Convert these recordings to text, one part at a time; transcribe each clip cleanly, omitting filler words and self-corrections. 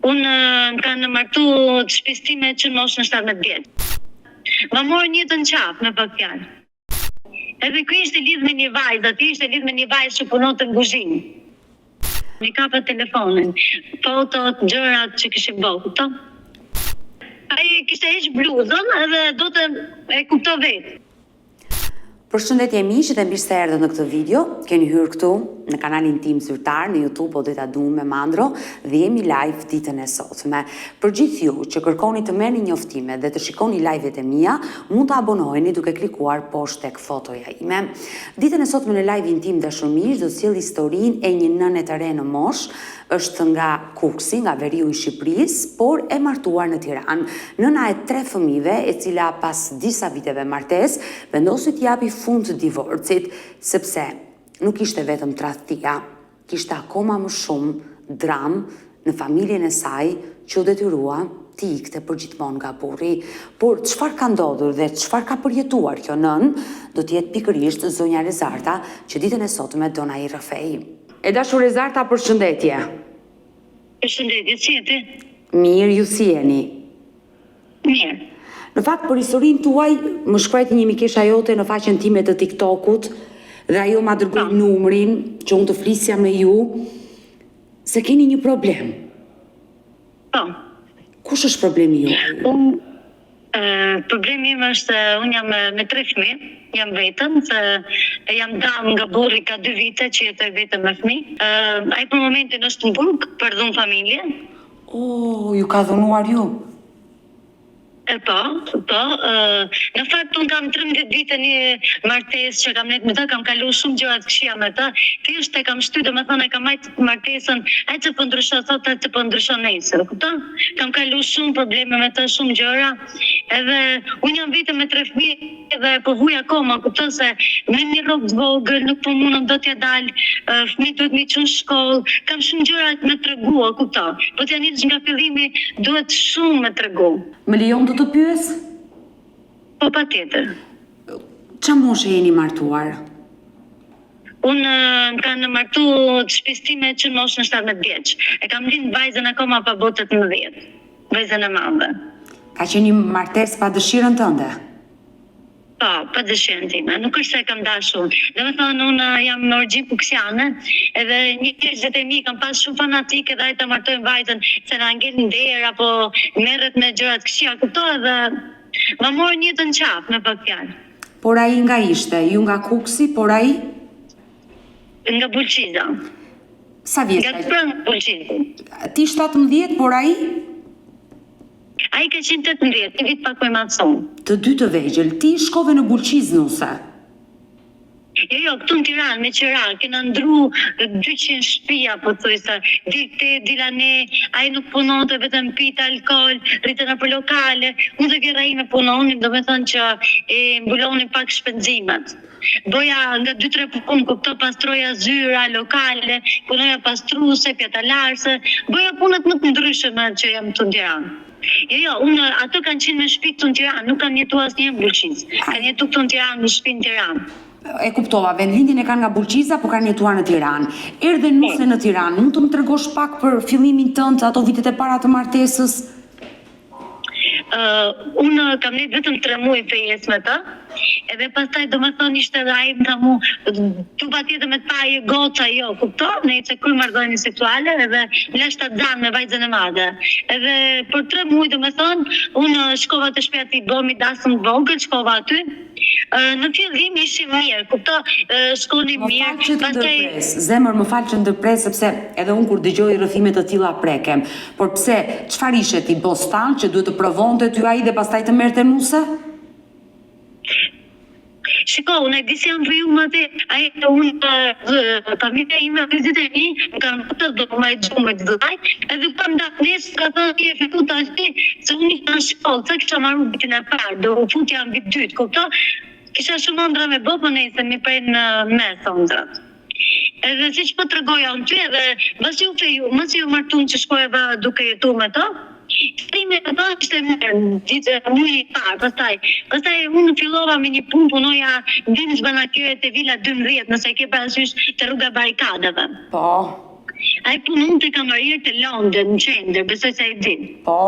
Unë më kanë martu të shpisë time që në moshën 17 vjeç. Ma morën jetën n'qafë, me pak fjalë. Edhe ky ishte lidh me një vajzë, aty ishte lidh me një vajzë që punonte në kuzhinë. I kapa telefonin, fotot, gjërat që kishim bo, kupton? Ai kishte heq bluzën edhe do të e kupto vetë. Përshëndetje miq dhe mirë se erdhët në këtë video. Keni hyrë këtu në kanalin tim zyrtar në YouTube Odeta Dume Mandro dhe jemi live ditën e sotme. Për gjithë ju që kërkoni të merrni njoftime dhe të shikoni live-et e mia, mund të abonoheni duke klikuar poshtë tek fotoja ime. Ditën e sotme në live-in tim dashur miq do të sjell historinë e një nëne të re në moshë, Është nga Kukësi, nga veriu i Shqipërisë, por e martuar në Tiranë. Nëna e tre fëmijëve, e cila pas disa viteve martesë, vendosi t'i japi fund divorcit, sepse nuk ishte vetëm tradhtia, kishte akoma më shumë dramë në familjen e saj që u detyrua t'i ikte përgjithmonë nga burri. Por çfarë ka ndodhur dhe çfarë ka përjetuar kjo nënë, do të jetë pikërisht zonja Rezarta që ditën e sotme do na i rrëfejë. E dashur Rezarta përshëndetje. Përshëndetje, si je ti? Mirë, ju si jeni? Mirë. Në fakt për historinë tuaj më shkruajti një mikesha jote në faqen time të TikTokut dhe ajo ma dërgoi po. numrin që unë të flisja me ju se keni një problem. Po. Kush është problemi juaj? Unë problemi im është unë jam me tre fëmijë, jam vetëm se jam nda nga burri ka dy vite që jetoj vetëm me fëmijë. Ai për momentin është në burg për dhunë familje. Oh, ju ka dhunuar ju? E po, po, në fakt unë kam 13 vite një martesë që kam nejt me të, kam kalu shumë gjëra të këqija me të, thjesht e kam shty, domethënë e kam majt martesën, hajt se po ndryshon sot, hajt se po ndryshon nesër, e kupton? Kam kalu shumë probleme me të, shumë gjëra, edhe unë jam vetëm me tre fëmijë dhe po vuj akoma, kupton se me një rrogë të vogël, nuk po mundem dot t'ja dal, fëmijët duhet me i çu në shkollë, kam shumë gjëra me tregu, e kupton? Po t'ja nisësh nga fillimi, duhet shumë me tregu. Më lejon të të pyes? Po patjetër. Ça moshe jeni martuar? Unë më kanë martu të shpisë time që në moshën 17 vjeç. E kam lind vajzën akoma pa bo 18, vajzën e madhe. Ka qenë një martesë pa dëshirën tënde? Po, pa dëshirën time. Nuk është se e kam dashur. Domethënë unë jam me origjinë kuksiane, edhe njerëzit e mi kanë pas shumë fanatik edhe hajt ta martojmë vajzën se na ngel nder apo merret me gjëra të këqija, kupto edhe ma morën jetën n'qafë me pak fjalë. Por ai nga ishte? Ju nga Kukësi, por ai? Nga Bulqiza. Sa vjeç ka? Nga pranë Bulqizës. Ti 17, por ai? Ai ka qenë 18, një vit pak më i madh se unë. Të dy të vegjël. Ti shkove në Bulqizë nuse. Jo, jo, këtu në Tiranë, me qira, kena ndru 200 shpia, pothuajse, dil te, dil anej, ai nuk punonte, vetëm pinte alkool, rrinte nëpër lokale, unë dhe vjehrra ime punonim, domethënë që e mbulonim pak shpenzimet. Bëja nga 2-3 punë, kupto, pastroja zyra, lokale, punoja pastruese, pjatalarëse, bëja punët më të ndryshme që jam këtu në Tiranë. Jo, jo, unë ato kanë qenë me shtëpi këtu në Tiranë, nuk kanë jetu asnjëherë në Bulqizë. Kanë jetu këtu në Tiranë, në shtëpi në Tiranë. E kuptova, vendlindjen e kanë nga Bulqiza, po kanë jetuar në Tiranë. Erdhe nuse në Tiranë, mund të më tregosh pak për fillimin tënd, ato vitet e para të martesës? Uh, unë kam nejt vetëm 3 muaj fejesë me të, edhe pastaj domethënë ishte edhe ai më tha mu, tu patjetër me të pa je goca, jo, kupto, ne ishte kry marrëdhënie seksuale edhe më la shtatzan me vajzën e madhe. Edhe për 3 muaj domethënë, unë shkova te shtëpia e tij, bëmi dasëm të vogël, shkova aty. Në fillim ishim mirë, kupto, shkonim mirë. Më fal që të ndërpres, zemër, më fal që ndërpres sepse edhe unë kur dëgjoj rrëfime të tilla prekem. Por pse, çfarë ishe ti bostan që duhet të provonte ty ai dhe pastaj të merrte nuse? Shiko, unë e di se jam feju me atë, ai unë familja ime, vëllezërit e mi, më kanë fut te dhoma e gjumit vëllai, edhe pa nda nesër ka thënë ti je feju tash se unë isha në shkollë, sa kisha marrë vitin e parë, do u futja në vit dytë, kupto? Kisha shumë ëndrra me bo, po nejse m'i prenë në mes ëndrrat. Edhe siç po tregoja unë ty edhe mbasi u feju, mbasi u martum që shkova duke jetu me të, fillimi me të ishte mirë, ditë muaji i parë, pastaj, pastaj unë fillova me një punë, punoja ndihmës banakere te Vila 12, nëse e ke parasysh te rruga e Barrikadave. Po. Ai punonte kamarier te Londër, në qendër, besoj se e di. Po.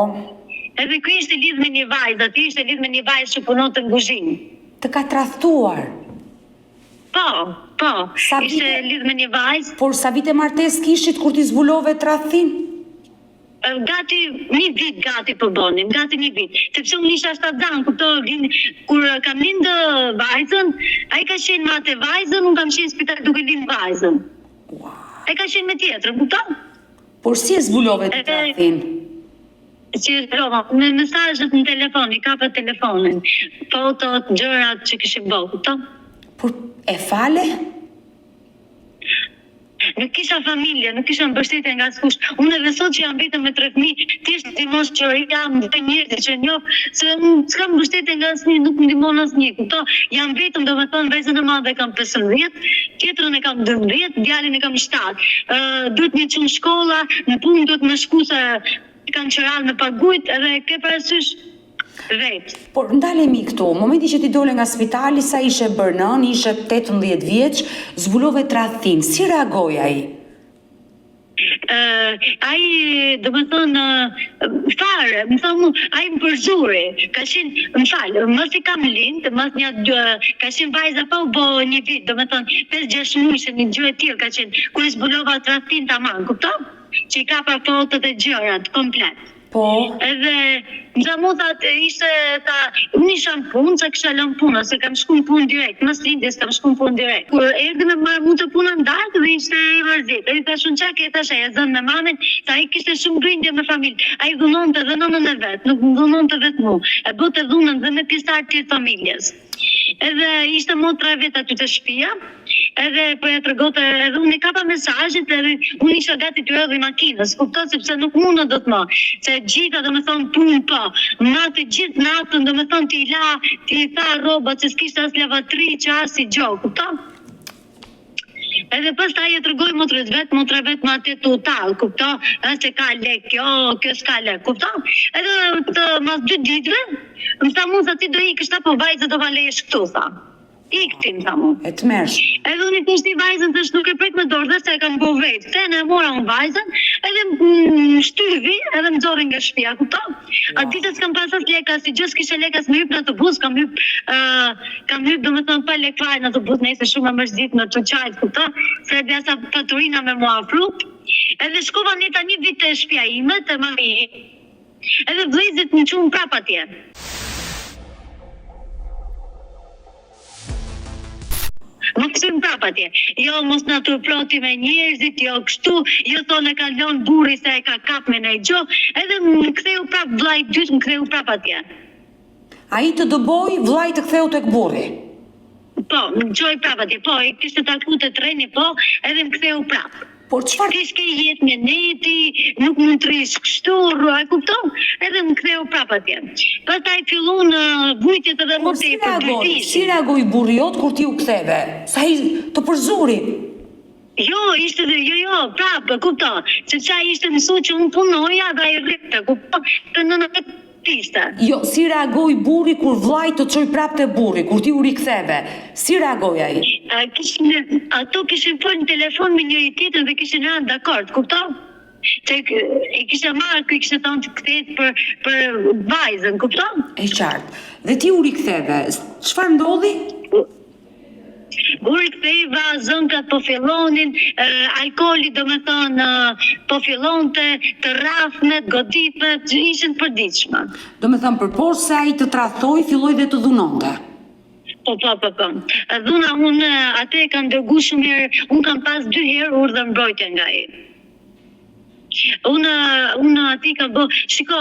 Edhe ky ishte lidh me një vajzë, aty ishte lidh me një vajzë që punonte në kuzhinë. Të ka tradhtuar. Po, po. Sa Ishte vite- lidh me një vajzë. Por sa vite martesë kishit kur ti zbulove tradhtinë? Gati një vit gati po bënim, gati një vit. Sepse unë isha shtatzan, kupto, lind, kur kam lind vajzën, ai ka qenë me atë vajzën, unë kam qenë në spital duke lind vajzën. Ua. Ai ka qenë me tjetrën, kupto? Por si e zbulove ti tradhtinë? Si e zbulova, me mesazhet në telefon, i kapa telefonin, fotot, gjërat që kishim bërë, kupto? Por e fale? Nuk kisha familje, nuk kisha mbështetje nga askush. Unë edhe sot që jam vetëm me tre fëmijë, thjesht ndihmon shoqëria, më ndihmojnë njerëzit që njoh, se unë s'kam mbështetje nga asnjë, nuk më ndihmon asnjë, kupto? Jam vetëm, domethënë vajzën e madhe e kam 15, tjetrën e kam 12, djalin e kam 7. Ë duhet me çu në shkolla, në punë duhet me shku se kanë qiranë me pagujt edhe ke parasysh Vetë. Por ndalemi këtu, momenti që ti dole nga spitali, sa ishe bërë nënë, ishe 18 vjeç, zbulove tradhtinë, si reagoi ai? Ë, ai, domethënë, fare, më tha mu, ai më përzuri, ka qenë, më fal, masi kam lind, mas një, ka qenë vajza pa u bo një vit, domethënë, 5-6 muajshe, një gjë e tillë ka qenë, kur e zbulova tradhtinë tamam, kupton? Që i kapa fotot e gjërat, komplet. Po. Edhe më tha mu tha ishte tha unë isha në punë se kisha lënë punën se kam shku në punë direkt mas lindjes kam shku në punë direkt kur erdhi me marrë mu te puna në darkë dhe ishte i mërzit edhe i thash unë ça ke thash a je zënë me mamin se ai kishte shumë grindje me familje ai dhunonte dhe nënën e vet nuk më dhunonte vetë mu e bënte dhunën dhe me pjesëtarë tjerë të familjes edhe ishte motra e vet aty te shtëpia Edhe po ja tregonte edhe unë i kapa mesazhet edhe unë isha gati t'i hedhi makinës, kupto sepse nuk munda dot më, se e gjitha domethënë punë po, ma të gjithë natën domethënë t'i la, t'i tha rrobat se s'kishte as lavatriçe as i gjo, kupto? Edhe pastaj e tregoi motrës vet, motra vet me atë tu tall, kupto? Ë se ka lek kjo, kjo s'ka lek, kupto? Edhe të mas dy ditëve, më tha mu tha ti do ikësh tha po vajzën do ma lesh këtu tha. Ik ti më tha mu. E tmerrshme. Edhe unë i thash ti vajzën thash nuk e prek me dorë dhe se e kam bo vetë. Kthena e mora unë vajzën, edhe më shtyvi, edhe më nxorri nga shtëpia, kupton? Atë ditë s'kam pas as lek as gjë, s'kisha lek as me hyp në autobus, kam hyp ë kam hyp domethënë pa lek fare në autobus, nejse shumë e mërzitme tu qajt, kupton? Se edhe asa faturina me mua afru. Edhe shkova ndejta një vit te shtëpia ime, te mami. Edhe vëllezërit më çuan prapë atje. Më kthyen prapë atje. Jo, mos na turpro ti me njerëzit, jo kështu, jo thonë e ka lënë burri se e ka kap me ndonjë gjë, edhe më ktheu prapë vëllai i dytë më ktheu prapë atje. Ai të dëboi, vëllai të ktheu tek burri. Po, më çoi prapë atje, po, e kishte taku te treni, po, edhe më ktheu prapë. Por çfarë Ti s'ke jetë me ne ti, nuk mund të rrish kështu, rru, e kupton? Edhe më ktheu prapë atje. Pastaj fillun vujtjet edhe më Por si tepër, reagoi, dyfishi. si reagoi burri jot kur ti u ktheve? Se ai të përzuri. Jo, ishte dhe, jo, jo, prapë, kupto, sepse ai ishte mësu që unë punoja dhe ai rrihte, kupton? Te nëna e ishte. Jo, si reagoi burri kur vllai të çoi prapë te burri, kur ti u riktheve? Si reagoi ai? A, kishin, ato kishin folë në telefon me njëri tjetrin dhe kishin rënë dakord, kupton? Se e kishte marrë, ky kishte thënë të kthehet për për vajzën, kupton? E qartë. Dhe ti u riktheve. Çfarë ndodhi? U riktheva, zënkat po fillonin, alkooli domethënë po fillonte, të rrahmet, goditmet, ishin të përditshme. Domethënë përpos se ai të tradhtoi, filloi dhe të dhunonte. Po po po po. Dhuna unë atë e kam dërgu shumë herë, unë kam pas dy herë urdhër mbrojtje nga ai. Unë unë atij kam bë, shiko,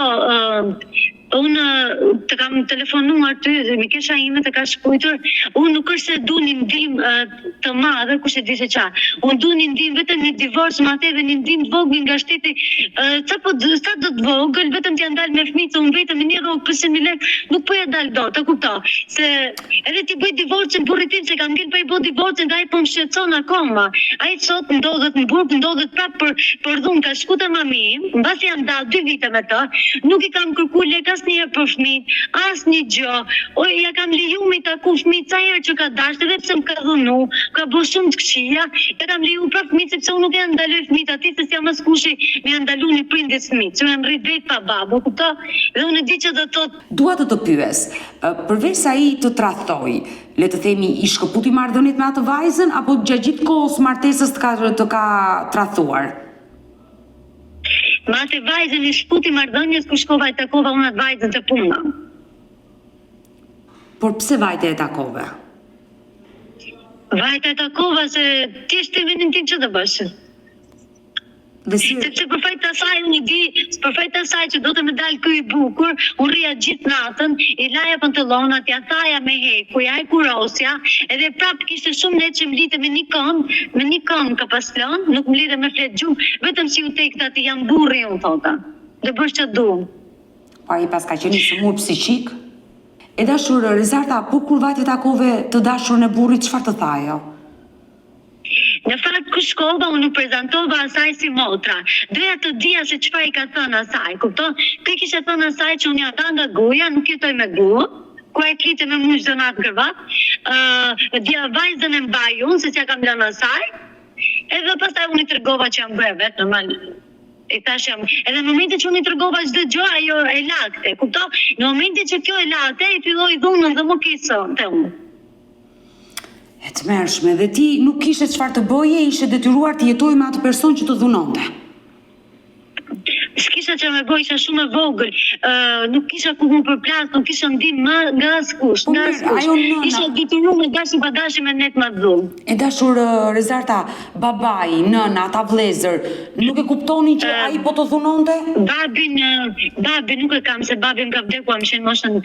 unë të kam telefonuar ty dhe mikesha ime të ka shkruajtur, unë nuk është se du një ndihmë të madhe, kush e di se ça. Unë du një ndihmë vetëm një divorc me atë dhe një ndihmë të vogël nga shteti, sa po sa do të vogël, vetëm t'ja dal me fëmijë, se unë vetëm me një rrogë 500.000 lekë nuk po ja dal dot, e kupto. Se edhe t'i bëj divorcin burrit tim se kam ngel pa i bo divorcin dhe ai po më shqetëson akoma. Ai sot ndodhet në burg, ndodhet prap për për dhunë, ka shku te mami im, mbasi jam da dy vite me të, nuk i kam kërku lek. asnjëherë për fëmijët, asnjë gjë. O ja kam leju me i taku fëmijët sa herë që ka dashtë edhe pse më ka dhunu, më ka bo shumë të këqija, ja kam leju prapë fëmijët sepse unë nuk ja ndaloj fëmijët atij se s'jam askushi me ja ndalu një prindit fëmijët, se unë jam rrit vetë pa babë, kupto? Dhe unë e di që do të thotë Dua të të pyes, përveç se ai të tradhtoi, le të themi i shkëputi marrëdhëniet me atë vajzën apo gjatë gjithë kohës martesës të ka të ka tradhtuar? Me atë vajzën i shkëputi marrëdhëniet kur shkova e takova unë atë vajzën te puna. Por pse vajte e takove? Vajta e takova se thjesht në vendin tim ç'do bësh. Dhe si Sepse për faj të asaj unë i di, për faj të asaj që donte me dalë ky i bukur, unë rrija gjithë natën, i laja pantallonat, ja thaja me hekur, ja hekurosja, edhe prap kishte shumë net që më linte me një këmbë, me një këmbë ka pas lënë, nuk më linte me flet gjumë, vetëm si u tek atij jam burri unë thota. Do bësh ça du. Po ai paska qenë i sëmurë psiqik? E dashur Rezarta, po kur vajte takove të dashurën e burrit, çfarë të tha ajo? Në fakt kur shkova unë u prezantova asaj si motra. Doja të dija se çfarë i ka thënë asaj, kupton? Ky i kishte thënë asaj që unë jam nda nga gruaja, nuk jetoj me grua, kur ai flinte me mua çdo natë në krevat, ë dja vajzën e mbaj unë se s'ja kam lënë asaj. Edhe pastaj unë i tregova që jam gruaja e vet, normal i thash jam, edhe në momentin që unë i tregova çdo gjë, ajo e la këtë, kupton? Në momentin që kjo e la atë, i filloi dhunën dhe më keq te unë. E tmerrshme, dhe ti nuk kishe çfarë të bëje, ishe detyruar të jetoje me atë person që të dhunonte. S'kisha çfarë me bë, isha shumë e vogël, ë nuk kisha ku m'u përplas, nuk kisha ndihmë ma nga askush, Po nga mirë, askush. ajo nëna. Isha e detyruar me dashje pa dashje me net me atë dhunë. E dashur Rezarta, babai, nëna, ata vëllezër, nuk e kuptonin që ai po të dhunonte? Babin, babi nuk e kam se babi më ka vdekur kur kam qenë moshën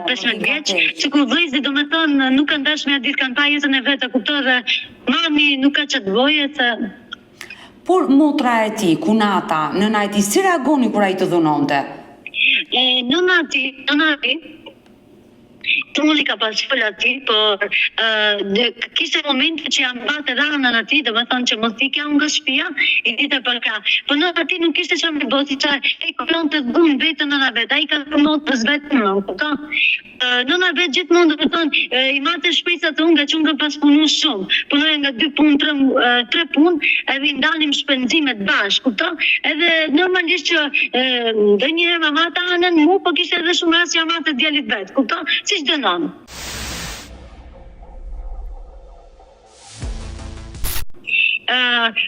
15 vjeç, sikur vëllezërit domethënë nuk kanë dashur me ja ditë kanë pa jetën e vet e kuptoj dhe mami nuk ka ça të bëjë se Por motra e tij, kunata, nëna e tij si reagonin kur ai të dhunonte? E nëna e tij, nëna e tij Toni ka pas fol atij, por ë kishte momente që ja mbante edhe anën atij, domethënë që mos ikja unë nga shtëpia, i dinte për krah. Po nëna e tij nuk kishte çfarë me bë, si ça e krijonte dhunë vetë nëna vet, ai ka dhënë motrës vet dhunën, kupton? Nëna vet gjithmonë domethënë i mbante shpresat te unë ngaqë unë kam pas punu shumë. Punoja nga dy punë, tre tre punë, edhe i ndanim shpenzimet bashkë, kupton? Edhe normalisht që ndonjëherë ma mbante anën mu, po kishte edhe shumë raste që ja mbante djalit vet, kupton? Si çdo nënë.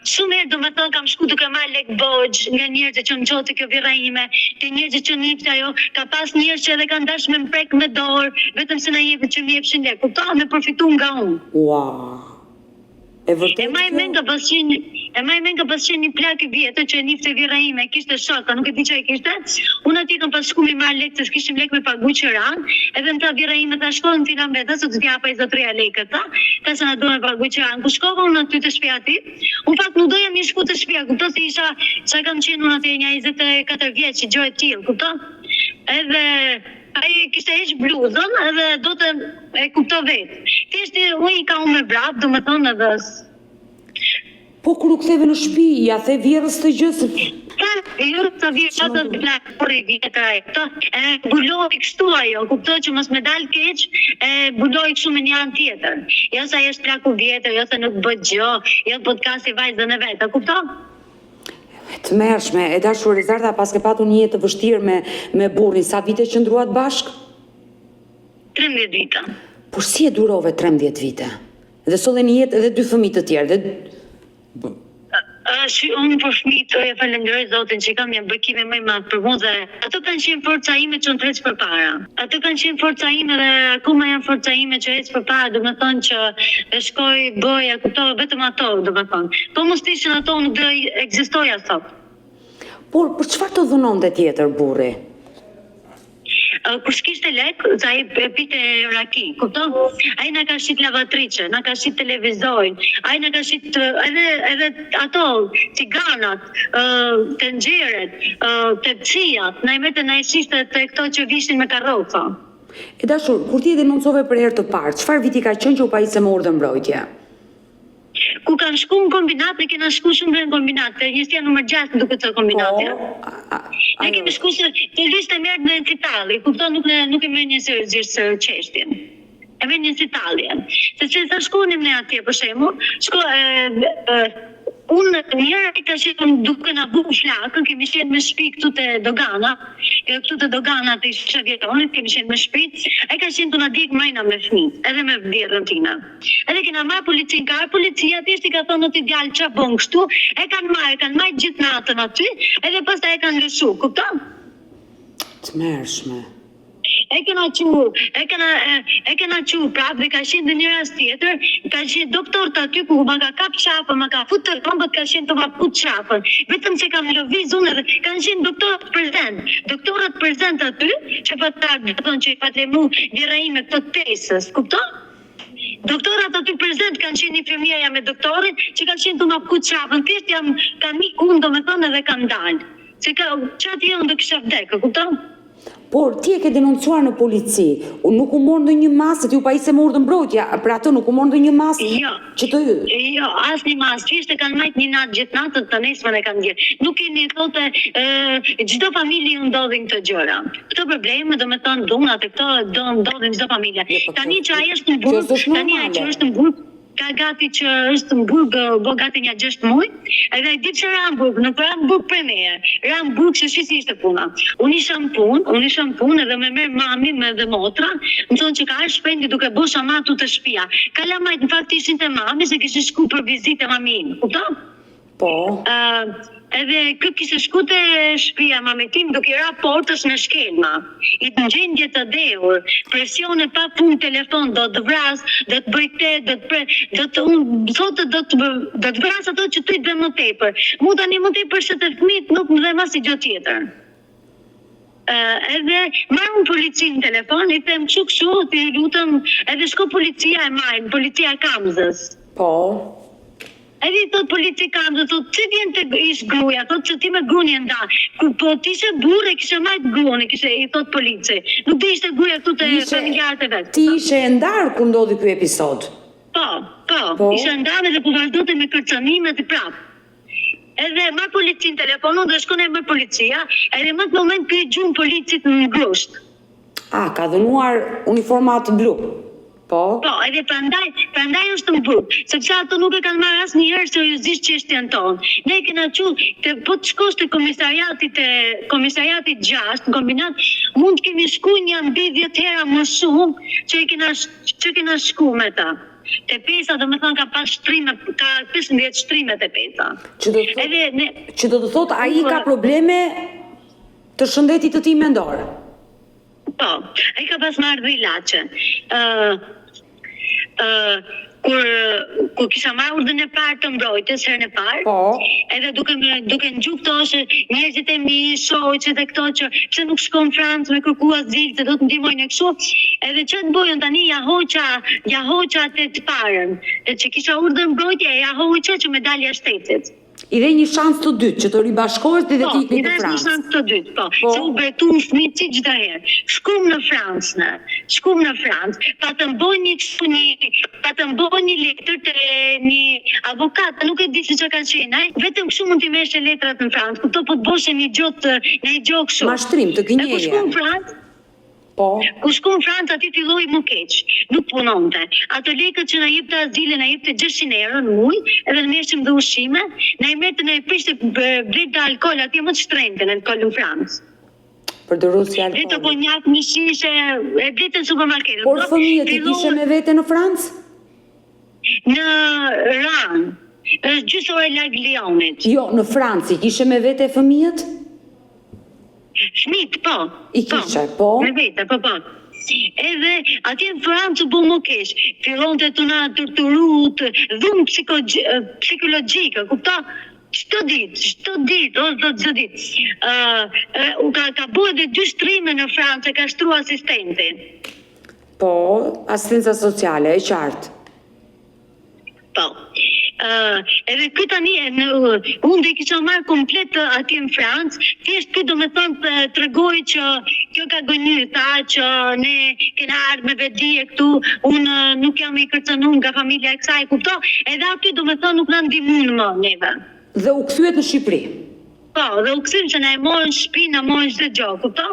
Shumë herë domethënë kam shku duke marrë lek borxh nga njerëzit që më çonte kjo vjehrra ime, te njerëzit që nipte ajo, ka pas njerëz që edhe kanë dashur me më prek me dorë, vetëm se na jepin që më jepshin lek, kupton? Me përfitu nga unë. Ua. E E vërtetë maj kjo? mend ka pas qenë, e maj mend ka pas qenë një plak i vjetër që e nipte vjehrra ime, kishte shaka, nuk e di çfarë kishte. Unë atje kam pas shku me marr lekë se s'kishim lekë me pagu qiranë, edhe më tha vjehrra ime tha shko në filan vend, tha se do t'i jap ai zotëria lekët, tha, tha se na duhet me pagu qiranë. Kur shkova unë aty te shtëpia e tij, unë fakt nuk doja me shku te shtëpia, kupton se isha ça kam qenë unë atje nja 24 vjeç, një gjë e tillë, kupton? Edhe ai kishte heq bluzën edhe do të e kupto vetë. Thjesht unë ika unë me vrap, domethënë edhe Po kur u ktheve në shtëpi, ia the vjehrrës këtë gjë se Tha jo tha vjehrra tha plak burri i vjetër ai kupto e mbuloi kështu ajo kupto që mos me dal keq e mbuloi kështu me një anë tjetër jo se ai është plaku vjetër jo se nuk bëhet gjë jo po të kasi vajzën e vet e kupton. E tmerrshme, e dashur Rezarta paske patur një jetë të vështirë me me burrin, sa vite qëndruat bashkë? 13 vite. Por si e durove 13 vite? Dhe solle në jetë edhe dy fëmijë të tjerë dhe Është unë për fëmijët e falenderoj Zotin që i kam janë bekimi më i madh për mua dhe ato kanë qenë forca ime që unë të ec përpara. Ato kanë qenë forca ime dhe akoma janë forca ime që ec përpara, domethënë që e shkoj, bëj, e kuptoj vetëm ato, domethënë. Po mos të ishin ato unë nuk do ekzistoja sot. Por për çfarë të dhunonte tjetër burri? Kur s'kishte lek, se ai e pinte raki, kupton? Ai na ka shit lavatriçe, na ka shit televizorin, ai na ka shit edhe edhe ato tiganat, tenxheret, tepsiat, na i merrte na i shiste te këto që vishin me karroca. E dashur, kur ti e denoncove për herë të parë, çfarë viti ka qenë që u pajise me urdhër mbrojtje? Ku kanë shku në kombinat, ne kena shku shumë herë në kombinat, te njësia numër 6 më duket se kombinati. Po, ne kemi shku se policët e merrnin si tallje, kupton, nuk ne nuk e merrnin seriozisht çështjen. E merrnin si tallje. Sepse sa shkonim ne atje për shembull, shko e, e, unë një herë ka qenë duke na vu flakën, kemi qenë me shtëpi këtu te dogana, e këtu te dogana te ish-aviacionit, kemi qenë me shtëpi, ai ka qenë tu na djeg mrena me fëmijë, edhe me vjehrrën time. Edhe kena marrë policinë, ka ardhur policia, thjesht i ka thënë o ti djalë ça bën kështu, e kanë marrë, e kanë majt gjithë natën aty, edhe pastaj e kanë lëshu, kupton? Tmerrshme. E kena çu, e kena e kena çu prapë dhe ka qenë dhe një rast tjetër, ka qenë doktorët aty ku ma ka kap qafën, ma ka fut te dhëmbët, ka qenë tu ma kput qafën, vetëm se kam lëviz unë edhe kanë qenë doktorët prezent, doktorët prezent aty, që pat ardhur, do të thonë që i pat lajmëru vjehrra ime këto të pesës, kupton? Doktorat aty prezent kanë qenë infermierja me doktorin që kanë qenë tu ma kput qafën, thjesht jam kam ik unë domethënë edhe kam dalë. Se ka që atje unë do kisha vdekë, kupton? Por ti e ke denoncuar në polici, nuk u mor ndonjë masë, se ti u pajise me urdhër mbrojtje, për atë nuk u mor ndonjë masë Jo. që të Jo, asnjë masë, thjesht e kanë majt një natë gjithë natën, të nesërmen e kanë nxjerrë. Nuk keni thotë ë çdo familje ju ndodhin këto gjëra. Këto probleme, domethënë dhunat e këto do ndodhin çdo familje. Jo, po Tani kjo që ai është në kjo burg, s'është tani ai që normale. është në burg ka gati që është në burg, bë gati nja 6 muaj, edhe ai di pse ra në burg, nuk ra në burg prej meje. Ra në burg se shi si ishte puna. Unë isha në punë, unë isha në punë edhe me merr mami me dhe motra, më thonë që ka ardhur Shpendi duke bo shama te shtëpia. Kalamajt në fakt ishin te mami se kishin shku për vizitë mami im, kupton? Po. Ë edhe ky kishte shku te shtëpia mamit tim duke i ra portës me shkelma. I në gjendje të dehur, presione pa fund telefon, do të vras, do të bëj këtë, do të pre, do të unë thotë do të do të vras ato që ty të dhe më tepër. Mu tani më tepër se te fëmijët nuk më dhe asnjë gjë tjetër. Ë edhe marr unë policinë në telefon, i them kështu kështu, ti lutem, edhe shko policia e marrin, policia e Kamzës. Po. Edhe i thot polici Kamzës, thot pse vjen te ish gruaja, thot se ti me gruan je nda. Ku po ti ishe burrë e kishe majt gruan, e kishe i thot polici. Nuk do ishte gruaja këtu te Ishe familjarët e vet. ti ishe e ndarë kur ndodhi ky episod. Po, po, Po. isha ndarë dhe po vazhdonte me kërcënimet prap. Edhe marr policin telefonon dhe shkon e merr policia, edhe më të moment ky i gjun policit në grusht. A, ka dhunuar uniformat blu. Po. Po, edhe prandaj, prandaj është në burg, sepse ato nuk e kanë marrë asnjëherë seriozisht çështjen tonë. Ne e kena çu te po të shkosh te komisariati te komisariati 6 në kombinat, mund të kemi shku një mbi 10 hera më shumë që e kena që kena shku me ta. Te pesa, do me thënë, ka pas shtrime, ka 15 shtrime te pesa. Që do të thotë, Edhe ne, që do të thotë ai ka probleme të shëndetit të tij mendor. Po, ai ka pas marrë dhe ilaçe. Ë ë kur kur kisha marrë urdhrin e parë të mbrojtjes herën e parë, Po. edhe duke më duke ngju këto që njerëzit e mi, shoqet e këto që pse nuk shkon në Francë me kërku azil se do të ndihmojnë e kështu, edhe që të bojën tani ja hoqa, ja hoqa atë të parën, e që kisha urdhër mbrojtje e ja hoqa që me dalë jashtë shtetit. I dhe një shans të dytë që të ribashkohesh dhe Po, të ikni i në dhash një Francë. shans të dytë, po. Po. Se u betu fëmijët si çdo herë. Shkum në Francë ne. Shkum në Francë. Patëm bë një kështu një, patëm bë një letër te një avokat, nuk e di se çka ka qenë ai. Vetëm kështu mund t'i merrje letrat në Francë. Kupto po të boshe një gjë të një gjë kështu. Mashtrim, të E ku gënjeje. shkum në Francë, Po. Ku shku në Francë aty filloi më keq, nuk punonte. Ato lekët që na jepte azili na jepte 600 euro në muaj, edhe ne merrshim dhe ushqime, na i merrte na i prishte blente alkool atje më të shtrenjtën alkool në Francë. Përdoruesi Blente alkoolit. konjak me shishe, e blente në supermarket. Por kupton? fëmijët i Filloi kishe me vete në Francë? Në Ran, është gjysë ore larg Lyonit. Jo, në Francë i kishe me vete fëmijët? Fëmijët, po. I kishe, po. Me vete, po, po. Edhe atje në Francë u bë më keq. Fillonte të na torturu, të dhunë psikologjike, kupton? Çdo ditë, çdo ditë, o zot, çdo ditë. Ë, ë, u ka ka bërë edhe dy shtrime në Francë, e ka shtru asistenti. Po, asistenca sociale, e qartë. Po. Uh, edhe ky tani e në, unë do i kisha marrë komplet atje në Francë, thjesht ky domethënë të tregoi që kjo ka gënjy, tha që ne kena ardhë me vetëdije këtu, unë nuk jam i kërcënuar nga familja e kësaj, kupto? Edhe aty domethënë nuk na ndihmun më neve. Dhe u kthyet në Shqipëri. Po, dhe u kthym se na e morën shtëpinë, na morën çdo gjë, kupto?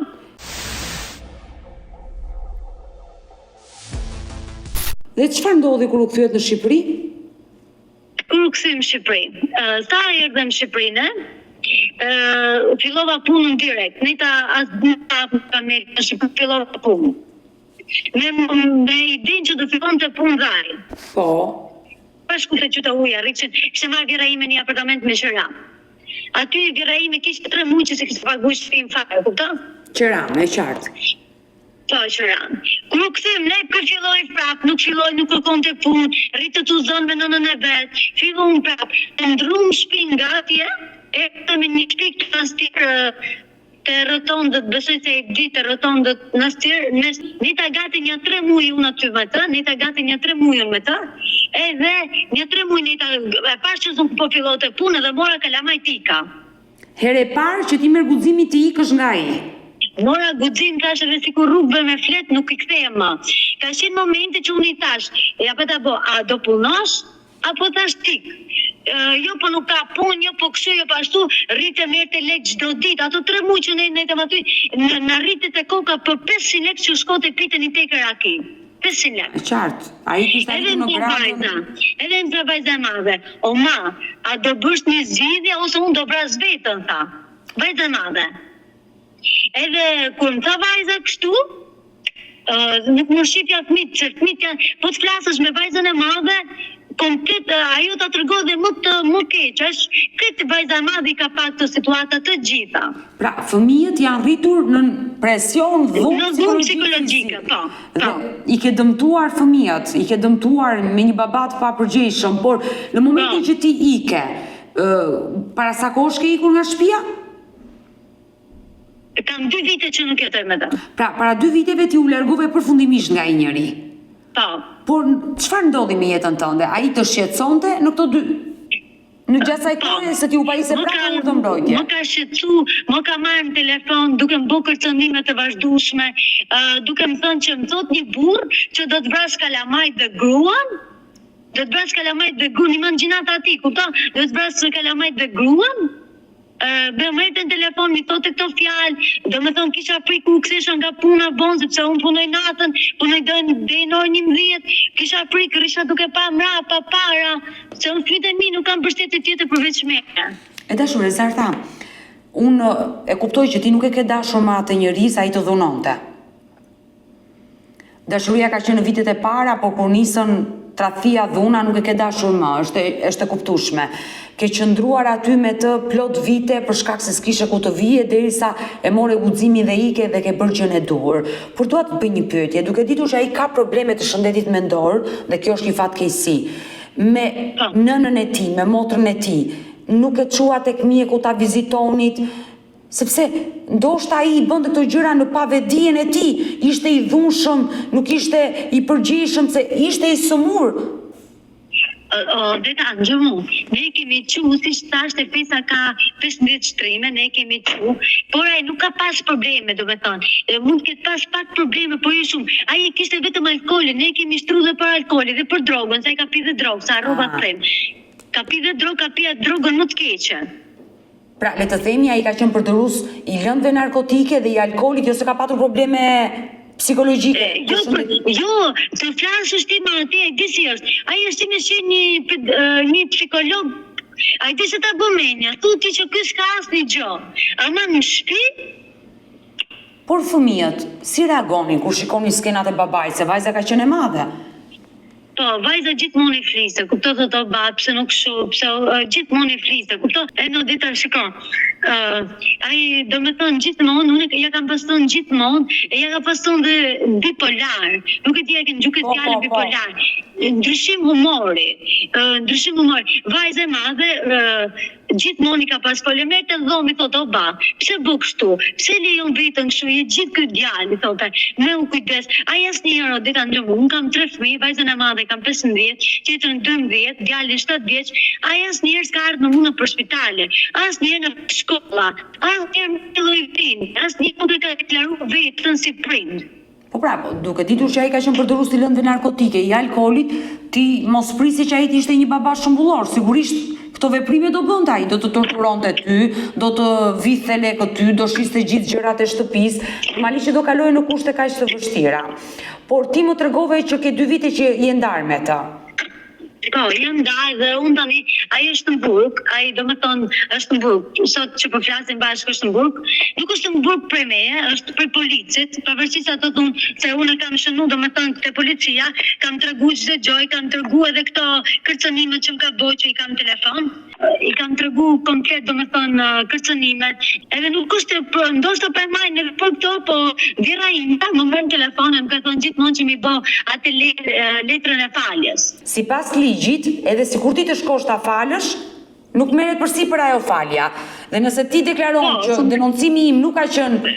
Dhe çfarë ndodhi kur u kthyet në Shqipëri? Kur u kthym në Shqipëri? Sa erdhëm në Shqipëri ne, fillova punën direkt. Nejta as dy javë në Amerikë, në Shqipëri fillova punën. Me me idenë që do fillonte punë dhe ai. Po. Pa shku te qyta uja, rriqin, kishte marrë vjehrra ime një apartament me qera. Aty vjehrra ime kishte 3 muaj që s'e kishte paguar shtëpinë fare, kupton? Qeranë, e qartë. Po, qeranë. Kur u kthyem ne, ky filloi prap, nuk filloi, nuk kërkonte punë, rrinte tu zënë me nënën e vet, fillum prap, e ndrrum shpinë nga atje, erdhëm në një shpi këtu në Astir, te rotondët, besoj se e di te rotondët në Astir, mes nejta gati nja tre muaj unë aty me të, nejta gati nja tre muaj unë me të, edhe nja tre muaj nejta, e pashë që nuk po fillonte punë edhe mora kalamajt ika. Herë e parë që ti merr guximin të ikësh nga ai. Mora guxim thash edhe sikur rrugëve me flet nuk i kthehem më. Ka qenë momenti që unë i thash, ja pa ta bo, a do punosh? Apo thash t'ik. Jo po nuk ka punë, jo po kështu, jo po ashtu, rrinte merrte lek çdo ditë. Ato tre muaj që ne nejtëm aty, na rrinte te koka për 500 lek që shkonte pinte një teke raki. 500 lek. E qartë. Ai kishte Edhe arritur më në tha gradën. vajza, edhe më tha vajza e madhe, o ma, a do bësh një zgjidhje ose unë do vras veten, tha. Vajza e madhe. Edhe kur më tha vajza kështu, ë nuk më shifja fëmijët, se fëmijët janë, po të flasësh me vajzën e madhe, komplet ë, ajo ta tregon dhe më të më keq, është këtë vajza e madhe i ka pa këto situata të gjitha. Pra, fëmijët janë rritur nën presion, dhunë Në dhunë psikologjike, psikologjike, fizik. po, Dhe po. i ke dëmtuar fëmijët, i ke dëmtuar me një baba të papërgjegjshëm, por në momentin Po. që ti ike, ë para sa kohësh ke ikur nga shtëpia? Kam dy vite që nuk jetoj me të. Pra, para dy viteve ti u largove përfundimisht nga ai njeri. Po. Por çfarë ndodhi me jetën tënde? Ai të shqetësonte në këto dy në gjatë saj Po. kohe se ti u pajise Më prapë ka me urdhër mbrojtje. më ka shqetësu, më ka marrë në telefon duke më bërë kërcënime të vazhdueshme, ë duke më thënë që më thot një burr që do të vras kalamajt dhe gruan, do të vras kalamajt dhe gruan, imagjinata atij, kupton? Do të vras kalamajt dhe gruan. Ë më merrte në telefon, mi thote këto fjalë, do me thonë kisha frikë kur kthesha nga puna vonë, sepse unë punoj natën, punoj deri deri në orën 11, kisha frikë, rrisha duke pa mrapa, para, se unë fëmijët e mi nuk kanë mbështetje tjetër përveç meje. E dashur Rezarta, unë e kuptoj që ti nuk e ke dashur më atë njeri se ai të dhunonte. Dashuria ka qenë në vitet e para, por kur nisën tradhtia, dhuna, nuk e ke dashur më, është e, është e kuptueshme. Ke qëndruar aty me të plot vite për shkak se s'kishe ku të vije derisa e more guximin dhe ike dhe ke bërë gjën e duhur. Por dua të bëj një pyetje, duke ditur që ai ka probleme të shëndetit mendor dhe kjo është një fatkeqësi. Me Po. nënën e tij, me motrën e tij, nuk e çua tek mjeku ta vizitonit, Sepse ndoshta ai i bënte këto gjëra në pavetëdijen e tij, ishte i dhunshëm, nuk ishte i përgjegjshëm se ishte i sëmurë. Odeta, dëgjo mu, ne e kemi çu, siç thash te Fesa ka 15 shtrime, ne e kemi çu, por ai nuk ka pas probleme, do me thonë, e, mund të ketë pas pak probleme, por jo shumë. Ai e kishte vetëm alkoolin, ne e kemi shtru dhe për alkoolin dhe për drogën, se ai ka pi dhe drogë, se harrova Ah. të them. Ka pi dhe drogë, ka pi atë drogën më të keqe. Pra, le të themi ai ka qenë përdorues i lëndëve narkotike dhe i alkoolit, jo se ka patur probleme psikologjike, të Jo, për, shëndetit. jo, të flasësh ti me atë, ai di si është. Ai është si me qenë një ped- ë, një psikolog. Ai di se ta bën menja. Thu ti që ky s'ka asnjë gjë. Ama në shtëpi, Por fëmijët, si reagonin kur shikonin skenat e babait, se vajza ka qenë e madhe? po, vajza gjithmonë i fliste, kupto thotë o bab, pse nuk kështu, pse o, gjithmonë i fliste, kupto? E në dita shiko. Uh, ai domethënë gjithmonë, unë ja kam pas thënë gjithmonë, e ja kam pas thënë dhe bipolar. Nuk e di a ke ndëgju këtë Po, po, fjalën po. bipolar. Ndryshim humori, uh, ndryshim humori. Vajza e madhe, uh, Gjithmonë i ka pas folë merrte në dhomë i thotë o ba pse bo kështu pse lejon veten kështu je gjithë ky djalë i thote me u kujdes ai asnjëherë o Deta ndër unë kam tre fëmijë vajzën e madhe kam 15 tjetrën 12 djalin 7 vjeç ai asnjëherë s'ka ardhur me mua nëpër spitale asnjëherë në shkolla asnjëherë me lloj vendi asnjëherë nuk e ka deklaruar veten si prind. Po pra, po, duke ditur që ai ka qenë përdorues i lëndëve narkotike, i alkoolit, ti mos prisje që ai të ishte një baba shembullor. Sigurisht këto veprime do bënte ai, do të torturonte ty, do të vidhte lekët ty, do shiste gjithë gjërat e shtëpisë, normalisht që do kaloje në kushte kaq të vështira. Por ti më tregove që ke dy vite që je ndarë me të. Po, jam ndarë dhe unë tani, ai është në burg, ai domethënë është në burg, sot që po flasim bashkë është në burg, nuk është në burg prej meje, është prej policit, pavarësisht se ato thonë se unë e kam shënu domethënë te policia, kam tregu çdo gjë, i kam tregu edhe këto kërcënimet që më ka bo që i kam në telefon. I kam tregu komplet domethënë kërcënimet, edhe nuk është për, ndoshta po e marrin edhe për këto, po vjehrra ime më merr në telefon e më ka thënë gjithmonë që m'i bo atë letrën e faljes. Sipas ligjit, edhe sikur ti të shkosh ta falësh, nuk merret përsipër ajo falja. Dhe nëse ti deklaron Po, që denoncimi im nuk ka qenë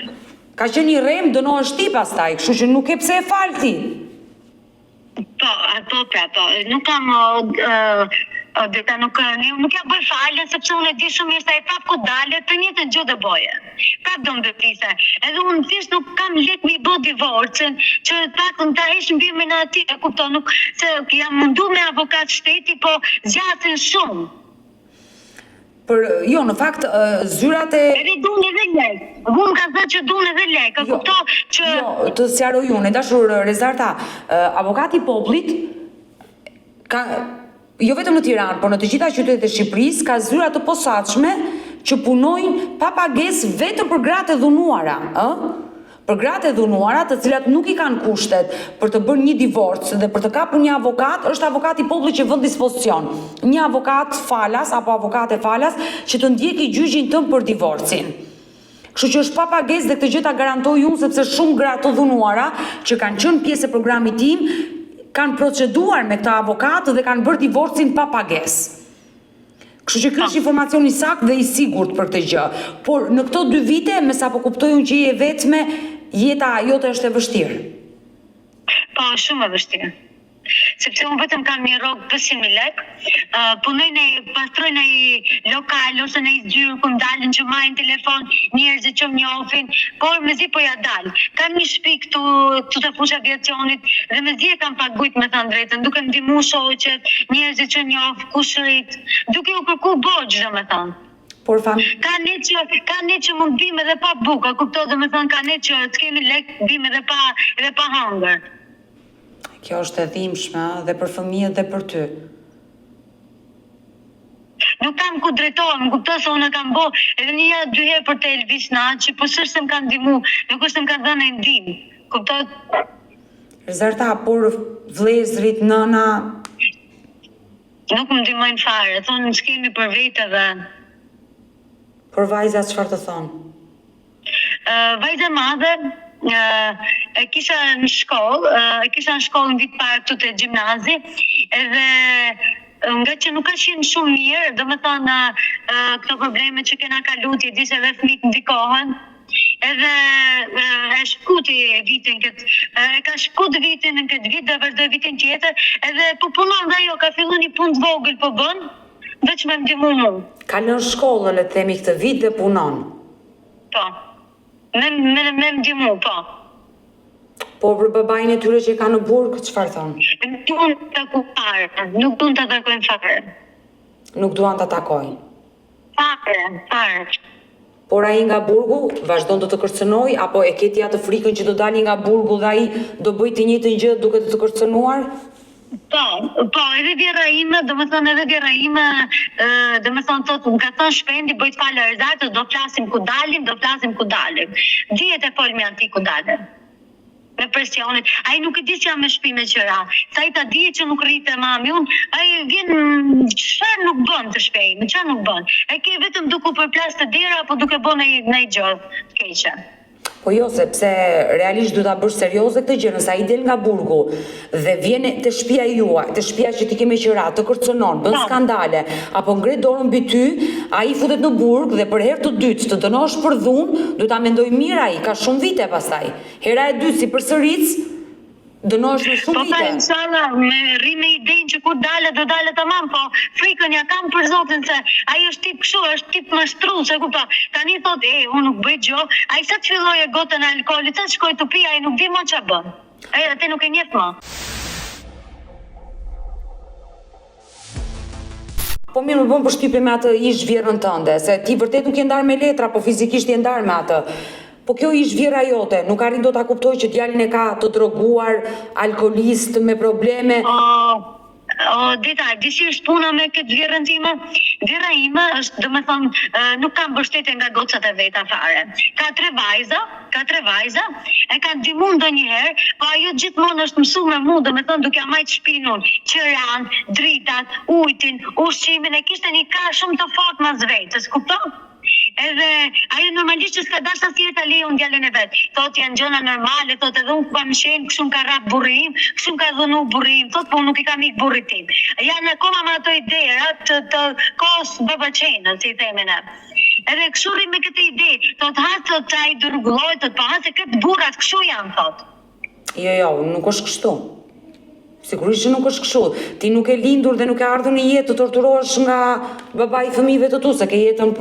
ka qenë i rremë, dënohesh ti pastaj, kështu që nuk ke pse e fal ti. Po, po pra, po. Nuk kam Deta nuk nuk ja bëj faljen sepse unë e di shumë mirë se ai prap ku dale të njëjtën gjë do boje. Prap do më bezdise. Edhe unë thjesht nuk kam lek me i bo divorcin, që të paktën ta heq mbiemrin e atij, e kupton, nuk se jam mundu me avokat shteti, po zgjasin shumë. Për, jo, në fakt, zyrat e... Edhe dun edhe lek. Unë ka thënë që dun edhe lek, e jo, kupto që... Jo, të sqaroj unë, e dashur Rezarta, avokati i popullit ka jo vetëm në Tiranë, por në të gjitha qytetet e Shqipërisë ka zyra të posaçme që punojnë pa pagesë vetëm për gratë e dhunuara, ë? Për gratë e dhunuara, të cilat nuk i kanë kushtet për të bërë një divorc dhe për të kapur një avokat, është avokati i popullit që vë në dispozicion një avokat falas apo avokate falas që të ndjeki gjyqin tënd për divorcin. Kështu që është pa pagesë dhe këtë gjë ta garantoj unë sepse shumë gra të dhunuara që kanë qenë pjesë e programit tim kanë proceduar me këtë avokat dhe kanë bërë divorcin pa pagesë. Kështu që ky është informacion i saktë dhe i sigurt për këtë gjë. Por në këto dy vite, me sa po kuptoj unë që je e vetme, jeta jote është e vështirë. Po, shumë e vështirë. Sepse unë vetëm kam një rrogë 500.000 lek, punoj në pastroj në një lokal ose në një zyrë ku më dalin që marrin telefon njerëzit që më njohin, por mezi po ja dal. Kam një shtëpi këtu, këtu te fusha aviacionit dhe mezi e kam pagujt me thënë drejtën, duke ndihmu shoqet, njerëzit që njoh, kushërit, duke u kërku borxh, domethënë. Por fam... Ka net që ka net që mund bim edhe pa bukë, a kupto domethënë ka net që s'kemi lek bim edhe pa edhe pa hangër. Kjo është e dhimbshme, ë, dhe për fëmijët dhe për ty. Nuk kam ku drejtohem, më kupto se unë e kam bo edhe një ja dy herë për te Elvis Naçi, po s'është se më kanë ndihmu, nuk është se më kanë dhënë ndonjë ndihmë. Kupto? Rezarta, por vëllezërit, nëna, Nuk më ndihmojnë fare, thonë s'kemi për vete dhe Por vajzat çfarë të thonë? Vajza e madhe e kisha në shkollë, e kisha në shkollë në vit parë këtu te gjimnazi, edhe nga që nuk ka qenë shumë mirë, domethënë këto probleme që kena kalu, ti e di se edhe fëmijët ndikohen, edhe e shkëputi vitin këtë, e ka shkëput vitin në këtë vit dhe vazhdoi vitin tjetër, edhe po punon dhe ajo, ka fillu një punë të vogël po bën, veç me ndihmu mu. Ka lënë shkollën, le të themi këtë vit dhe punon. Po. Me me me ndihmu, po. Po për babain e tyre që e ka në burg, çfarë thonë? Nuk duan ta takojnë fare, nuk duan ta takojnë fare. Nuk duan ta takojnë. Fare, fare. Por ai nga burgu vazhdon të të kërcënojë apo e ke ti atë frikën që do dali nga burgu dhe ai do bëjë të njëjtën gjë duke të të kërcënuar? Po, po, edhe vjehrra ime, domethënë edhe vjehrra ime, domethënë thotë, më ka thënë Shpendi, bëj të falë Rezartës, do flasim ku dalim, do flasim ku dalim. Dihet e folmja e tij ku dalim. Me presionet. Ai nuk e di që jam me shtëpi me qira. Se ai ta dije që nuk rri te mami unë, ai vjen çfarë nuk bën te shtëpia ime, çfarë nuk bën. E ke vetëm duke u përplas te dera apo duke bën ndonjë gjë të keqe. Po jo, sepse realisht duhet ta bësh serioze këtë gjë, nëse ai del nga burgu dhe vjen te shtëpia juaj, te shtëpia që ti ke me qira, të kërcënon, bën po. skandale, apo ngre dorën mbi ty, ai futet në burg dhe për herë të dytë të dënohesh për dhunë, duhet ta mendojë mirë ai, ka shumë vite pastaj. Hera e dytë si përsërit, dënohesh me shumë vite. Po pa inshallah, me rri me idenë që kur dalë do dalë tamam, po frikën ja kam për zotin se ai është tip kështu, është tip mashtrues, e kupton. Tani thotë, e, unë nuk bëj gjë, ai sa të fillojë gotën e alkoolit, sa të shkojë të pijë, ai nuk di më ç'a bën. Ai atë nuk e njeh më. Po mirë më bën përshtypje me atë ish vjehrrën tënde, se ti vërtet nuk je ndarë me letra, po fizikisht je ndarë me atë. Po kjo ish vjehrra jote, nuk arrin dot ta kuptojë që djalin e ka të droguar, alkoolist, me probleme. O, o, Dita, di si është puna me këtë vjehrrën time? Vjehrra ime është, domethënë, nuk ka mbështetje nga gocat e veta fare. Ka tre vajza, ka tre vajza, e ka ndihmu ndonjëherë, po ajo gjithmonë është mësu me mu, domethënë duke ia majt shpinë unë, qiranë, dritat, ujtin, ushqimin, e kishte një krah shumë të fortë mas vetes, kupton? Edhe ajo normalisht që s'ka dashtë asnjëherë ta lejë unë djalin e vet. Thotë janë gjëna normale, thotë edhe unë kam qenë, kështu më ka rrah burri im, kështu më ka dhunu burri im, thotë po unë nuk i kam ik burrit tim. Janë akoma me ato idera të të kohës babaqenës, si i themi ne. Edhe kështu rri me këtë ide, thotë ha thotë ai do rregullohet, thotë po ha se këtë burrat kështu janë thotë. Jo, jo, nuk është kështu. Sigurisht që nuk është kështu. Ti nuk ke lindur dhe nuk ke ardhur në jetë të torturohesh nga babai i fëmijëve të tu, se ke jetën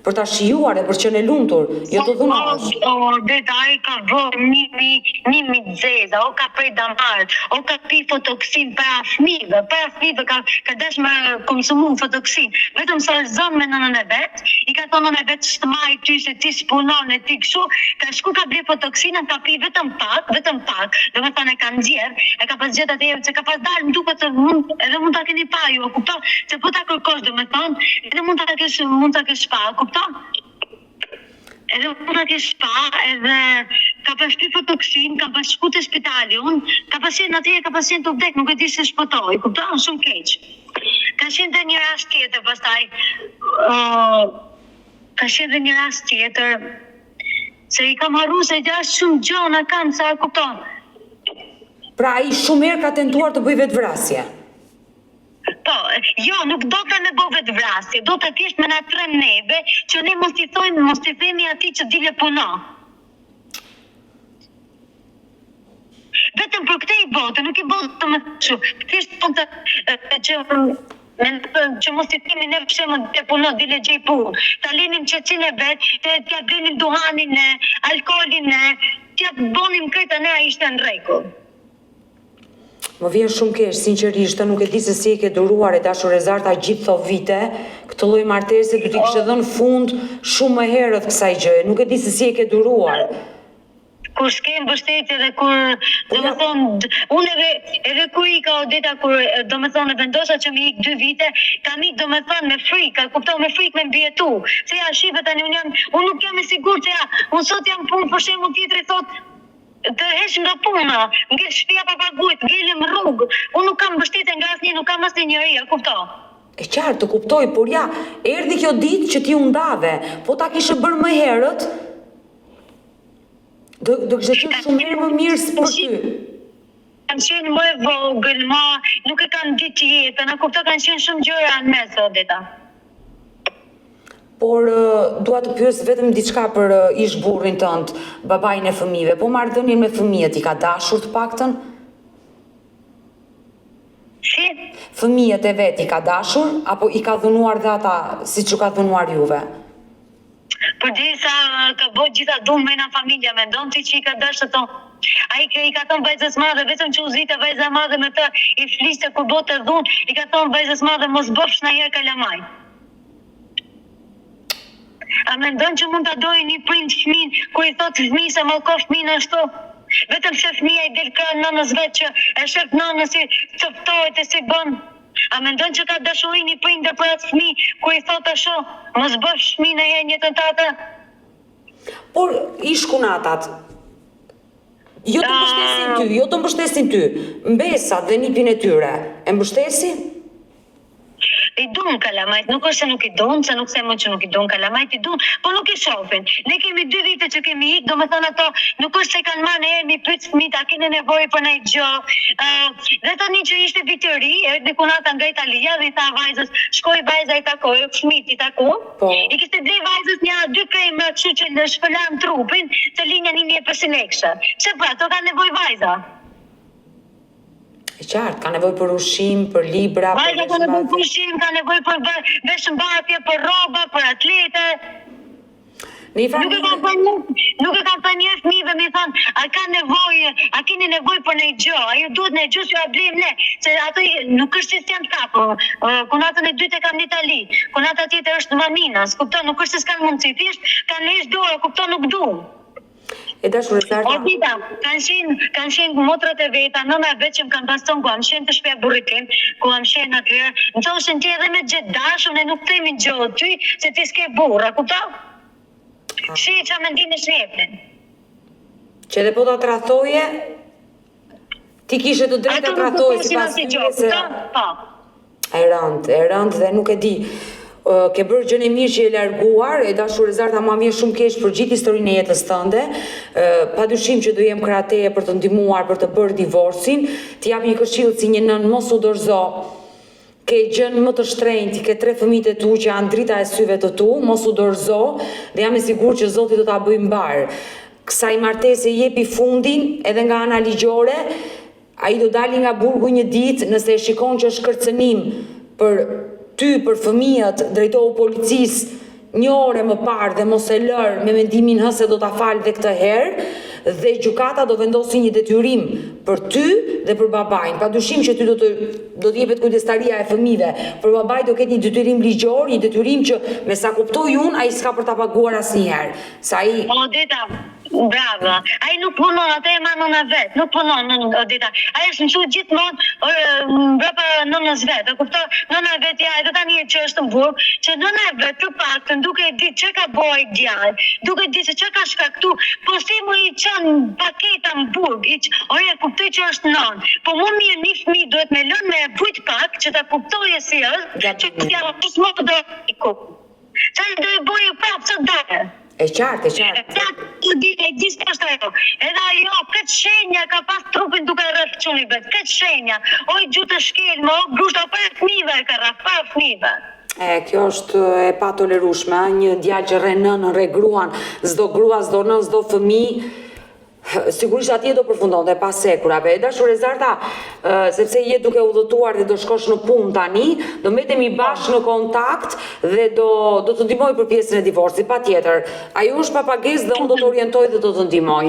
për ta shijuar e për të qenë e lumtur, jo të dhunohesh. O, Deta, ai ka bërë një mijë, një mijë të zeza, o ka pre damarët, o ka pi fotoksin para fëmijëve, para fëmijëve ka ka dash me konsumu fotoksin, vetëm sa është zënë me nënën e vet, i ka thënë nëna e vet s'të maj ty se ti s'punon e ti kështu, ka shku ka ble fotoksinën ka pi vetëm pak, vetëm pak, domethënë e ka nxjerr, e ka pas gjet atëherë se ka pas dalë më duket se mund edhe mund ta keni pa ju, e kupton? Se po ta kërkosh domethënë, edhe mund ta kesh mund ta kesh pa, e kupton? Edhe mund ta kesh pa, edhe ka pas pi fotoksinë, ka pas shku te spitali unë, ka pas qenë atëherë ka pas qenë tu vdek, nuk e di si shpëtoi, kupton? Shumë keq. Ka qenë dhe një rast tjetër pastaj, ë ka qenë dhe një rast tjetër, se i kam harru se aq shumë gjona kam sa e kupton. Pra ai shumë herë ka tentuar të bëjë vetëvrasje. Po, jo, nuk do të me bo vetëvrasje, do të thjesht me na trem neve, që ne mos t'i thojmë, mos t'i themi atij që dile puno. Vetëm për këtë i bote, nuk i bote më kështu. Thjesht po të që me që mos t'i themi ne për shembull dile puno, dile gjej punë. Ta linim qetësinë e vet, të t'ia blenim duhanin ne, alkoolin ne, t'ia bonim krejt ne ai ishte në rregull. Më vjen shumë keq, sinqerisht, nuk e di se si e ke duruar e dashur Rezarta gjithë këto vite, këtë lloj martese duhet t'i kishe dhënë fund shumë më herët kësaj gjëje, nuk e di se si e ke duruar. Kur s'ke mbështetje dhe kur, domethënë, unë edhe edhe kur ika Odeta kur domethënë e vendosa që me ik dy vite, kam ik domethënë me frikë, a kupton, me frikë me mbijetu. Se ja shife tani unë jam, unë nuk jam e sigurt se ja, unë sot jam punë për shembull tjetri thotë Të heq nga puna, ngel shtëpia pa paguajt, ngelem rrugë. Unë nuk kam mbështetje nga asnjë, nuk kam asnjë njeri, a kupton? E qartë, të kuptoj, por ja, erdhi kjo ditë që ti u ndave. Po ta kishe bërë më herët, do do kishte qenë shumë herë më mirë për ty. Kam qenë më e vogël, më nuk e kam ditë jetën, a kupton, kanë qenë shumë gjëra në mes, Odeta. Por dua të pyes vetëm diçka për ish burrin tënd, babain e fëmijëve. Po marrëdhënien me fëmijët i ka dashur të paktën? Si? Fëmijët e vet i ka dashur apo i ka dhunuar dhe ata siç ju ka dhunuar juve? Përderisa ka bo gjitha dhunë mrena familja mendon ti që i ka dashtë ato? Ai i ka thënë vajzës madhe vetëm që u zite vajza e madhe me të i fliste kur bote dhunë i ka thënë vajzës madhe mos bëfsh najherë kalamaj. A mendon që mund ta dojë një prind fëmin kur i thotë fëmijës e mallko fëmin ashtu? Vetëm pse fëmija i del krah nënës vet që e shef nënën si coptohet e si bën? A mendon që ka dashuri një prindër për atë fëmijë kur i thotë ashtu, mos bëfsh fëmijë najherë në jetën tate? Por ish kunatat. Jo të mbështesin ty, jo të mbështesin ty. Mbesat dhe nipin e tyre, e mbështesin? I dun kalamajt, nuk është se nuk i dun, se nuk them unë që nuk i dun kalamajt, i dun, po nuk i shofin. Ne kemi dy vite që kemi ik, domethënë ato nuk është se kanë marrë ndonjëherë mi pyet fëmijët a keni nevojë për ndonjë gjë. Ë dhe tani që ishte vit i ri, erdhi kunata nga Italia dhe i tha vajzës, shkoi vajza i takoi, fëmijët i taku. Po. I kishte ble vajzës nja dy kremra kështu që të shpëlan trupin, të linja 1500 lekëshe. Pse pra, ato kanë nevojë vajza. E qartë, ka nevojë për ushqim, për libra, për Vajza ka nevojë për ushqim, ka nevojë për veshmbathje, për rroba, për atlete. Në një farë Nuk e kam thënë, nuk e kam thënë një fëmijëve me thënë, a ka nevojë, a keni nevojë për ndonjë gjë, a ju duhet ndonjë gjë që ja blejmë ne, se ato nuk është se s'janë të kapur. Kunatën e dytë e kam në Itali, kunata tjetër është në Maminas, kupton, nuk është se s'kan mundësi, thjesht kanë heq dorë, kupton, nuk duan. E dashur Rezarta. O Dita, kanë qenë, kanë qenë motrat e veta, nëna e vet që më kanë pas thënë ku kam qenë te shtëpia e burrit tim, ku kam qenë atëherë, më thoshin ti edhe me të gjet dashur, ne nuk themi gjë ty, se ti s'ke burrë, a kupton? Ah. Shi ça mendimesh më jepnin. Që edhe po ta tradhtoje, ti kishe të drejtë ta tradhtoje sipas tyre se... Po. E rëndë, e rëndë dhe nuk e di. Ke bërë gjënë e mirë që je larguar, e dashur Rezarta, mua më vjen shumë keq për gjithë historinë e jetës tënde. Pa dyshim që do jem krah teje për të ndihmuar, për të bërë divorcin. Të jap një këshillë si një nënë, mos u dorëzo. Ke gjënë më të shtrenjtë, ke tre fëmijët e tu që janë drita e syve të tu, mos u dorëzo dhe jam e sigurt që Zoti do ta bëjë mbarë. Kësaj martese jepi fundin edhe nga ana ligjore, Ai do dali nga burgu një ditë, nëse e shikon që është kërcënim për ty, për fëmijët, drejtohu policisë një orë e më parë dhe mos e lër me mendimin hë se do ta fal dhe këtë herë dhe gjykata do vendosi një detyrim për ty dhe për babain. Padyshim që ty do të do të jepet kujdestaria e fëmijëve, por babai do ketë një detyrim ligjor, një detyrim që me sa kuptoj unë ai s'ka për ta paguar asnjëherë. Se ai Odeta, Bravo. Ai nuk punon, atë e man nëna vet, nuk punon nënë Odeta. Ai është mësu gjithmonë mbrapa nënës vet. E kupton? Nëna e vet ja, edhe tani që është në burg, që nëna e vet të paktën duke e ditë çka ka bo ai djalë, duke e ditë se çka ka shkaktu, po si më i çon paketa në burg, i ç... ore e kuptoj që është nënë, po më mirë një fëmijë duhet me lënë me e vujt pak që ta kuptojë si është, që t'ia mos më do iku. Ça do e bëjë prapë, ça do? E qartë, e qartë. E qartë, e di, e di se është ajo. Edhe ajo, këtë shenja ka pas trupin duke rreh çuni vet, këtë shenja. O i gjutë shkelma, o grushta, para fëmijëve e ka rrah, para fëmijëve. E, kjo është e patolerueshme, ë, një djalë që rreh nënën, rreh gruan, s'do grua, s'do nënë, s'do fëmijë, Sigurisht atje do përfundonte pas hekurave. E dashur Rezarta, sepse je duke udhëtuar dhe do shkosh në punë tani, do mbetemi bashkë në kontakt dhe do do të ndihmoj për pjesën e divorcit, patjetër. Ajo është pa pagesë dhe unë do të orientoj dhe do të ndihmoj.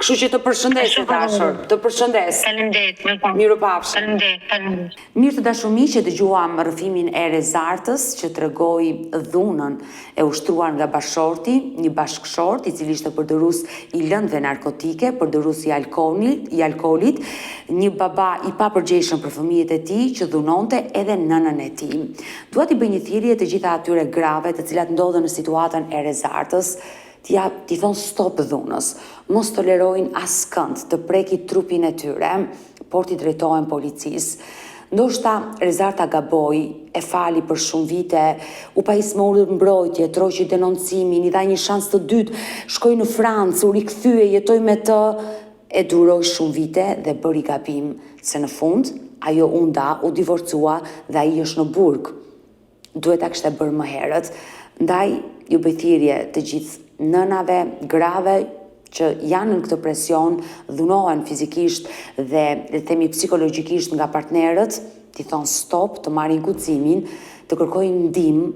Kështu që të përshëndes e dashur, të përshëndes. Faleminderit, Mirupafshim. Faleminderit, faleminderit. Mirë të dashur miq, e dëgjuam rrëfimin e Rezartës që tregoi dhunën e ushtruar nga bashkëshorti, një bashkëshort i cili ishte përdorues i lëndëve narkotike, përdorues i alkoolit, i alkoolit, një baba i papërgjegjshëm për fëmijët e tij që dhunonte edhe nënën e tij. Dua t'i bëj një thirrje të gjitha atyre grave të cilat ndodhen në situatën e Rezartës, t'i ja, t'i thonë stop dhunës, mos tolerojnë askënd të preki trupin e tyre, por t'i drejtohen policisë. Ndoshta Rezarta gaboi, e fali për shumë vite, u pajis me urdhër mbrojtje, tërhoqi denoncimin, i dha një shans të dytë, shkoi në Francë, u rikthye, jetoi me të, e duroi shumë vite dhe bëri gabim, se në fund ajo u nda, u divorcua dhe ai është në burg. Duhet ta kishte bërë më herët. Ndaj ju bëj thirrje të gjithë nënave, grave që janë nën këtë presion, dhunohen fizikisht dhe le të themi psikologjikisht nga partnerët, t'i thonë stop, të marrin guximin, të kërkojnë ndihmë,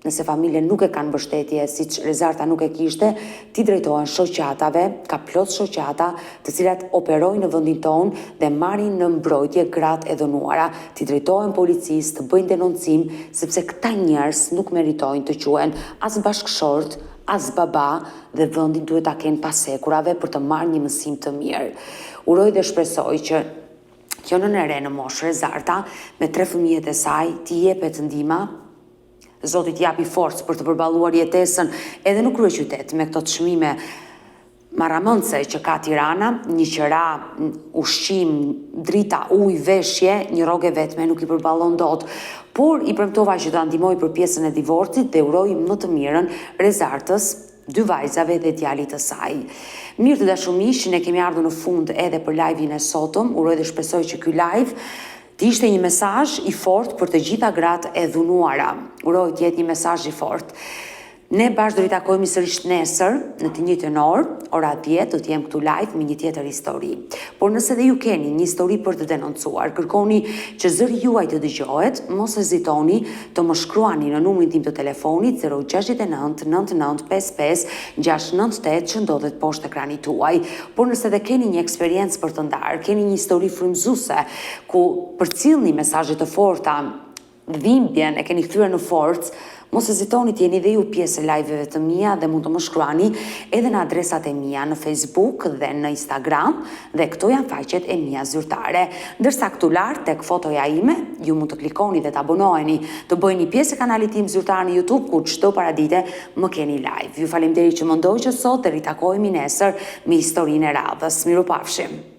nëse familjen nuk e kanë mbështetje, siç Rezarta nuk e kishte, t'i drejtohen shoqatave, ka plot shoqata, të cilat operojnë në vendin tonë dhe marrin në mbrojtje gratë e dhunuara, t'i drejtohen policisë, të bëjnë denoncim, sepse këta njerëz nuk meritojnë të quhen as bashkëshortë, as baba dhe vendin duhet ta kenë pas hekurave për të marrë një mësim të mirë. Uroj dhe shpresoj që kjo nënë e re në moshë Rezarta me tre fëmijët e saj t'i jepet ndihma, Zoti t'i japi forcë për të përballuar jetesën edhe në kryeqytet me këto çmime. marramendëse që ka Tirana, një qera, ushqim, drita, ujë, veshje, një rrogë e vetme nuk i përballon dot. Por i premtova që do ta ndihmoj për pjesën e divorcit dhe uroj më të mirën Rezartës, dy vajzave dhe djalit të saj. Mirë të dashur miq, ne kemi ardhur në fund edhe për live-in e sotëm, uroj dhe shpresoj që ky live të ishte një mesazh i fortë për të gjitha gratë e dhunuara. Uroj të jetë një mesazh i fortë. Ne bashkë do ritakohemi sërish nesër në të njëjtën orë, ora 10, do të jem këtu live me një tjetër histori. Por nëse dhe ju keni një histori për të denoncuar, kërkoni që zëri juaj të dëgjohet, mos hezitoni të më shkruani në numrin tim të telefonit 069 99 55 698 që ndodhet poshtë ekranit tuaj. Por nëse dhe keni një eksperiencë për të ndarë, keni një histori frymëzuese ku përcillni mesazhe të forta, dhimbjen e keni kthyer në forcë, mos hezitoni të jeni dhe ju pjesë e live-eve të mia dhe mund të më shkruani edhe në adresat e mia në Facebook dhe në Instagram dhe këto janë faqet e mia zyrtare. Ndërsa këtu lart tek fotoja ime, ju mund të klikoni dhe të abonoheni, të bëheni pjesë e kanalit tim zyrtar në YouTube ku çdo paradite më keni live. Ju faleminderit që më ndoqët sot dhe ritakohemi nesër me historinë e radhës. Mirupafshim.